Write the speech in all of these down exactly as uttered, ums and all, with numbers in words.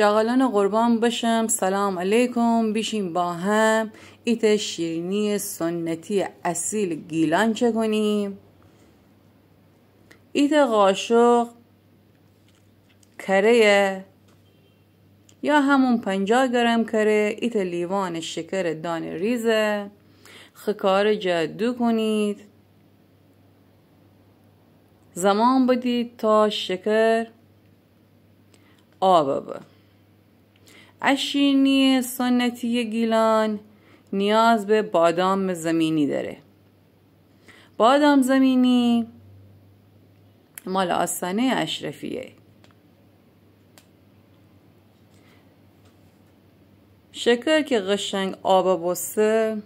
جغلان قربان بشم، سلام علیکم. بیشیم با هم ایتأ شیرینی سنتی اصیل گیلان چه کنیم. ایتأ قاشق کره یا همون پنجاه گرم کره، ایتأ لیوان شکر دانه ریزه، خکاره جا دو کنید. زمان بدید تا شکر آب ببه. ا شیرینی سنتی گیلان نیاز به بادام زمینی داره. بادام زمینی مال آستانه اشرفیه. شکر که قشنگ آب بوسته،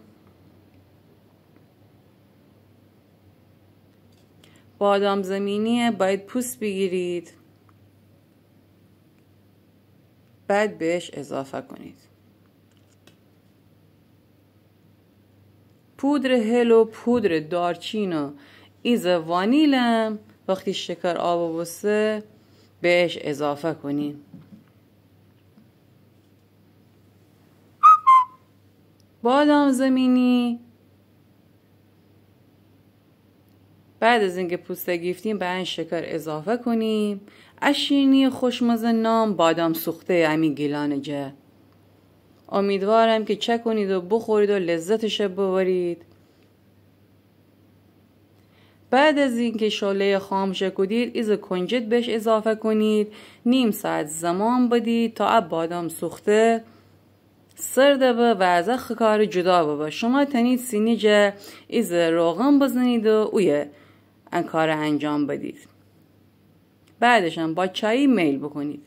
بادام زمینی باید پوست بگیرید، بعد بهش اضافه کنید. پودر هل و پودر دارچین و ایزه وانیلم وقتی شکر آب بوسته بهش اضافه کنیم. بادام زمینی بعد از اینکه پوسته گیفتیم، به ان شکر اضافه کنیم. ا شیرینی خوشمزه نام بادام سوخته امی گیلان جه. امیدوارم که چکنید و بخورید و لذتش ببرید. بعد از اینکه شعله خاموش کودید، ایزه کنجد بهش اضافه کنید. نیم ساعت زمان بدید تا ا بادام سوخته سرد ببه و از خکار جدا ببه. شما تنید سینی جه ایزه روغن بزنید و اویه ان کار انجام بدید. بعدشم با چایی میل بکنید.